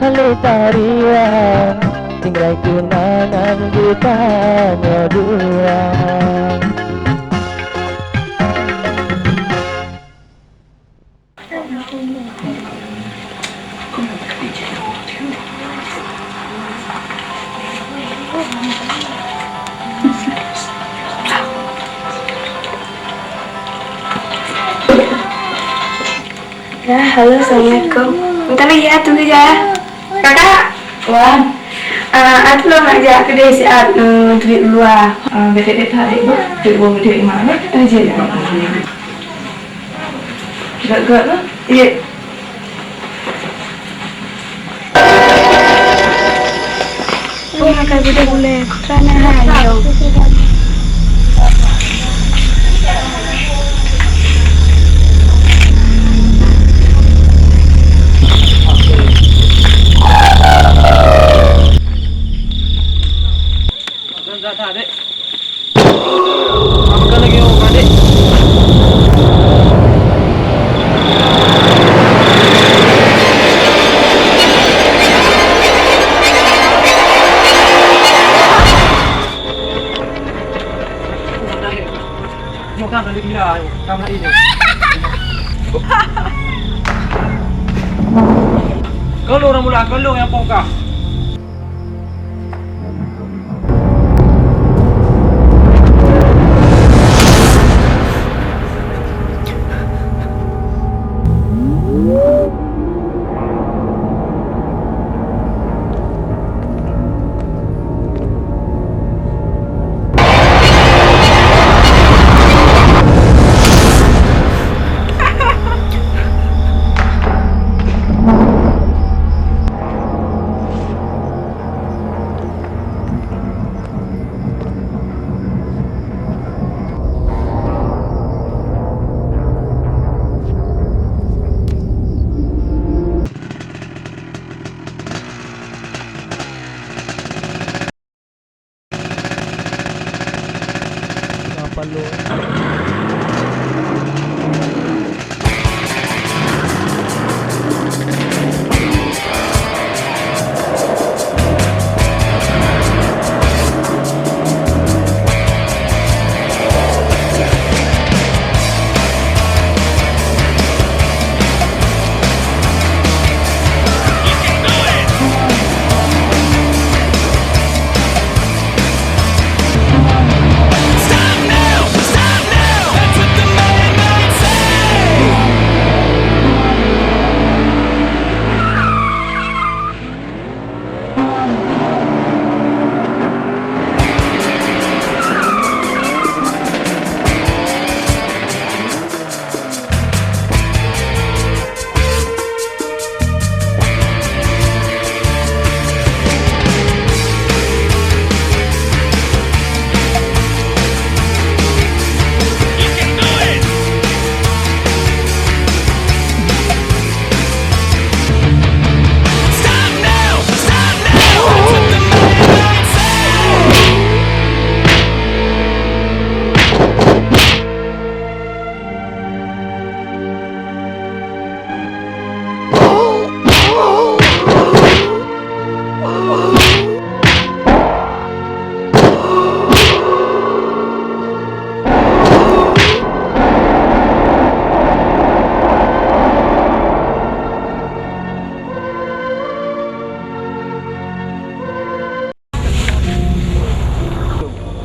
hana lé tariwang, tinggai keunangan geutanyoe dua. Dah, halo, assalamualaikum. Minta lagi ya, tunggu ya. Kakak. Wan. Ah, atu lôn nak jak keudeh siat, eh, duit luwa. Ah, bèk that, Dek, bah. Duit luwa, duit mak, eh. Ah, jeuet. Gèt-gèt lah. Iya. Oh, makai budak gulai. Kerana hai, yo. Kalau orang mula, kalau yang pongkah.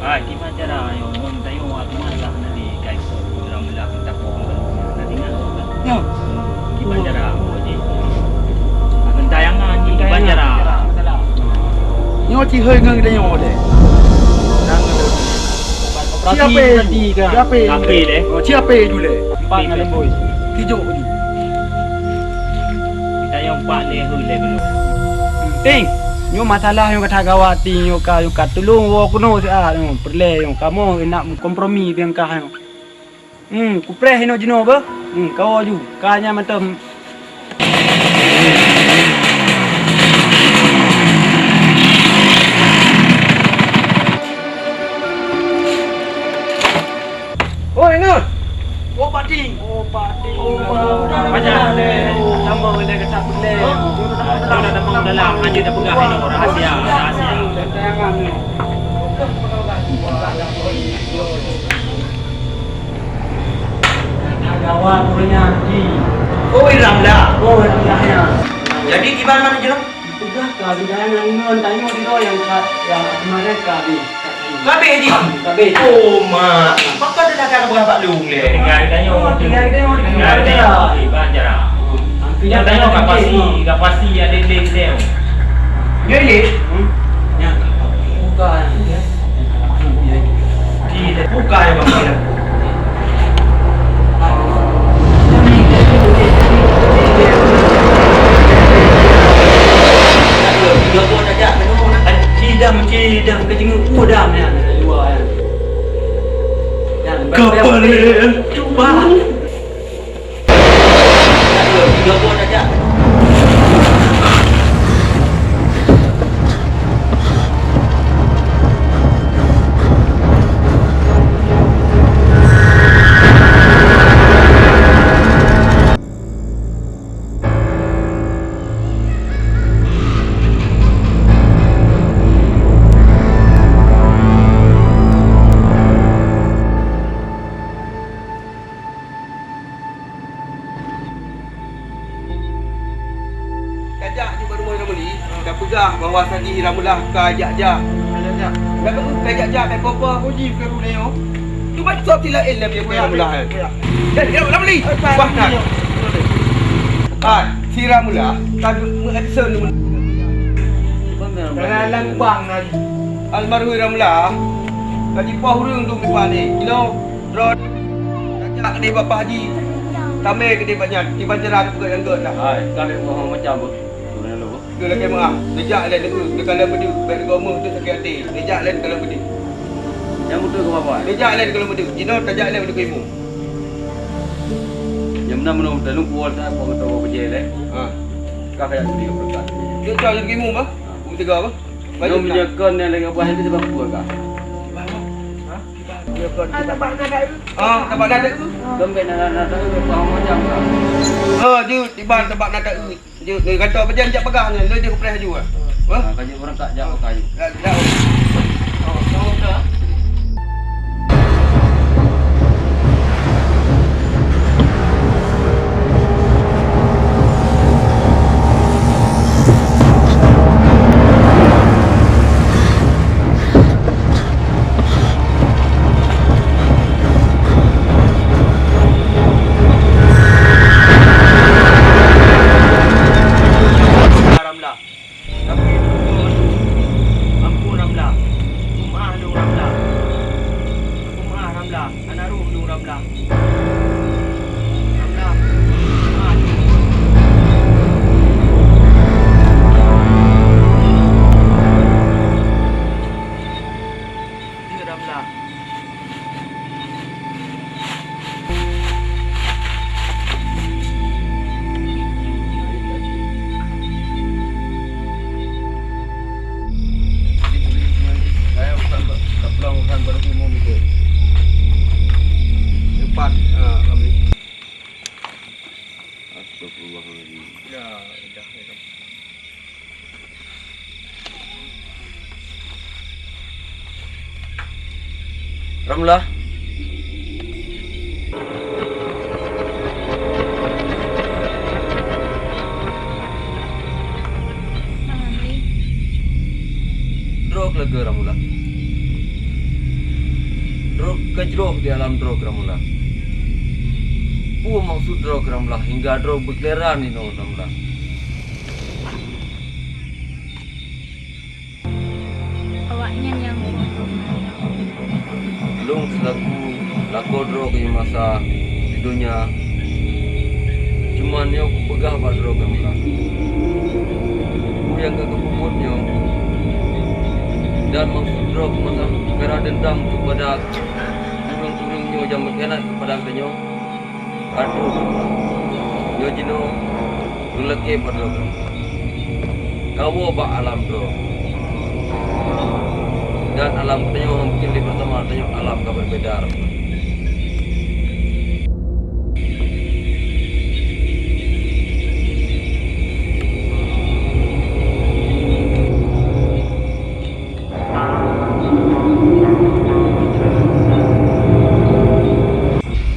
Ah, kiban cara ayo, ngon tayo aku masak nanti, guys. Ulang-ulang kita pun nanti ngan. Ya. Kiban cara aku ni. Akan tayangan ni, kiban cara. Nyoe cihôi ngon geutanyoe deh. Nang operasi, siapa? Operasi kan? Siapa? Kape deh. Oh, siapa dulu? Empat ngon lembui. Kijok ni. Kita yang empat leh, hui leh belum. Ting, nyoe masalah nyoe ka that gawat, Ting, nyoe ka, nyoe ka tulông woe keunoe siat nyoe, peureulèe nyoe kamoe nak meukompromi pian kah nyoe. Hmm, kupreh inoe jinoe beuh. Hmm, kawoe ju, ka nyan mantong. Oi, Nut! Oh, Pak Ting! Oh, Pak Ting! Oh, Pak Ting! Banyak lé, tambah lé kata pulé. Hah? Dah, dah, dah, dah, dah, dah, hanya dah peugah ni, rahasia, rahasia. Jangan ni. Gawat, ureueng nyan, Ji. Oh, Ramlah. Oh, Ramlah nyan. Jadi, kiban mana, Ji? Peugah ka, bidang nyan ngon tanyoe di roh nyang ka, nyang keumarin ka habéh. Ka habéh, Ji? Ka habéh. Oh, mak. Pakon teuka ka peugah bak lôn lé? Tinggai tanyoe. Oh, tinggai tanyoe. Tinggai tanyoe. Iban jarak. Nyoe tanyoe ka pasi, ka pasi ya lé-lé teuh. Lé-lé? Hmm? Nyan ka pasi. Buka, ya. Di, buka ya, Bang. Cidam, cidam, keuceungeue udam nyan, luwa nyan. Nyan, kapal nyan. Cuba. Tajak di rumoh Ramli, tapeugah bahwa saji Ramlah ka jak-jak. Ka jak-jak. Ka jak-jak, ka kopo. Uji ke runeho. Cuba sok sila ilmu dia Ramlah. Jadi Ramli, bahkan. Ah, si Ramlah, tadi mengadsen. Dalam bang lagi. Almarhum Ramlah, ka jipoh ureueng dum di Pah ni. Inoe, droe. Tajak keudeh bak Pak Haji. Tamé keudeh bak nyan, kiban cara peugah nyang gét dah. Hai, ka lheueh bohong macam tu. Turun dulu. Keu lagèe meuah, neujak lé neue, neukalon beudeuh, bèk neugomeuh teuh sakét até. Neujak lé neukalon beudeuh. Nyang beutôi keu bapak. Neujak lé neukalon beudeuh. Jinoe tajak lé beudeuh keu imum. Nyang meunan meunurot lôn kuwoe that, buat meutoe bak bajèe lé. Ha. Ka kaya geudeungoe peureukat. Cok, cok, lé keu imum, bah. Ha. Beuteugah, bah. Nyoe meunyoe kon nyang lagèe bah nyan sabab peue kah? Ah, tabak na teu. Kon bèk na, na, na teu, bèk paham macam kah? Oh, jeuet, iban tabak na teu. Jeuet, eh, gantoe pajan jak peugah nyan, lheuh jeuet kupreh laju, ah. Wah. Ah, ka jeuet ureueng tak jak peugah laju. Dah, dah. Oh, tahu dah. Ramlah. Tapi ampôn Ramlah. Kumaah lôn Ramlah. Kumaah Ramlah. Hana rôh lôn Ramlah. Ramlah. Kumaah lôn. Dia Ramlah. Depan, ah, kami. Astagfirullahaladzim. Ya, ya, ya. Ramlah. Droe lagèe Ramlah. Droe ka jroh di alam droe Ramlah. Peue maksud droe Ramlah hingga droe beukeuleran inoe Ramlah? Awaknyan nyang bunoe. Lôn seulaku lakoe droe keu masa di donya, cuman nyoe kupeugah bak droe keu masa. Peue nyang ka geupeubuet nyoe dan maksud droe keu masa peukara deundam keupada ureueng-ureueng nyoe nyang meukhianat keupada geutanyoe. Aduh, nyoe jinoe lôn lakèe padloe. Kawoe bak alam droe. Dan alam tanyoe mungken lé bersama tanyoe alam ka berbeda.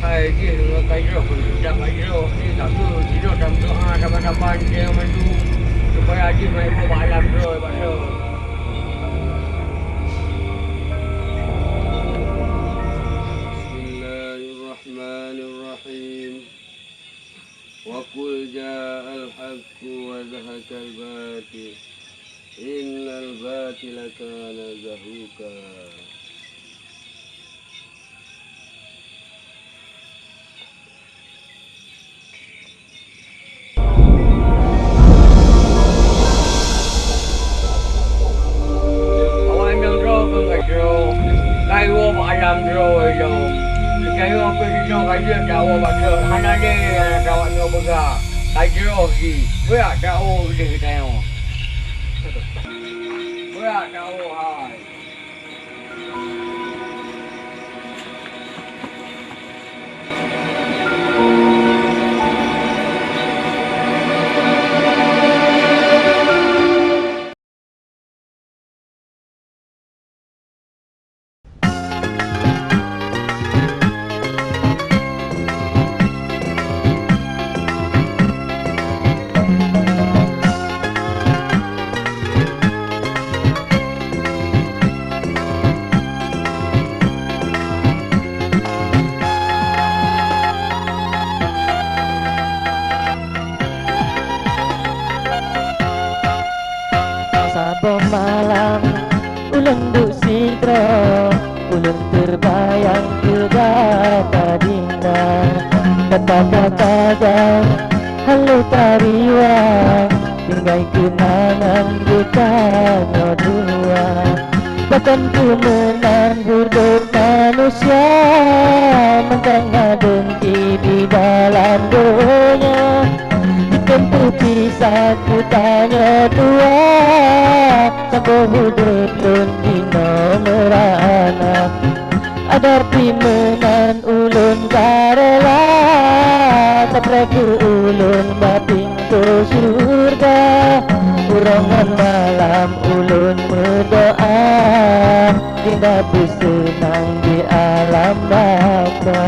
Hai jih ngon ka jroh, jak ka jroh, eh, ka keu jroh dan doa saban-saban jih mandum, supaya jih meuhibur bak alam droe, bak droe. Innal batila kana zahuqa. Awak nyang droe keu ka jroh, ka iwoe bak alam droe ilong. Geutanyoe keu jinoe ka jeuet dakwah bak droe, hana lé nyang awak nyoe peugah. Ka jroh jih, beurak dakwah udeh geutanyoe. Beurak dakwah hai. Saboh malam ulôn duek sidroe, ulôn teubayang keu gata Dinda. Gata ka tajak hana lé tariwang, tinggai keunangan geutanyoe dua. Pakon keuh meunan udeb manusia, mantong na deungki di dalam donya. Jitem teupisah geutanyoe dua, saboh udeb lôn jinoe meurana. Adak pih meunan ulôn ka rela, sapreh keu ulôn bak pintoe syeuruga. Uroe ngon malam ulôn meudoa, Dinda beuseunang di alam baka.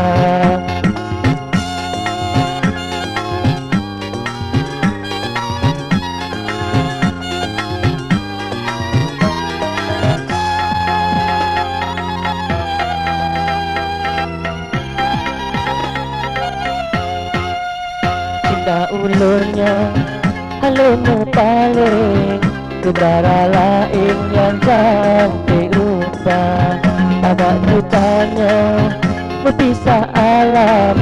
Cinta ulôn nyoe hana lé meupaleng, keu dara laén nyang cantik rupa. Adak geutanyoe meupisah alam,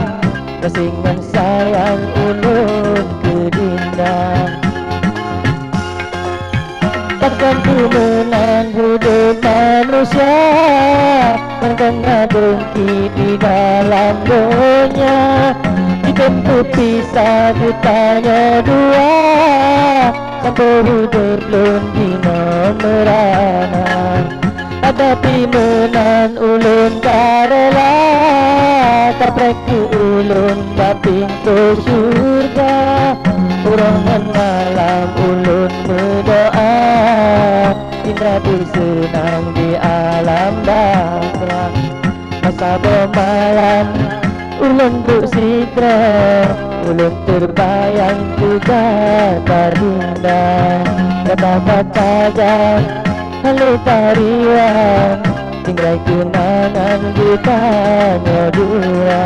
gasien ngon sayang ulôn keu Dinda. Pakon keuh meunan udeb manusia, mantong na deungki di dalam donya. Jitem teupisah geutanyoe dua, saboh udeb lôn jinoe meurana. Adak pih meunan ulôn ka rela, sapreh keu ulôn bak pintoe syeuruga. Uroe ngon malam ulôn meudoa, Dinda beuseunang di alam baka. Saboh malam ulôn duek sidroe, ulôn teubayang keu gata Dinda. Gata ka tajak hana lé tariwang, tinggai keunangan geutanyoe dua.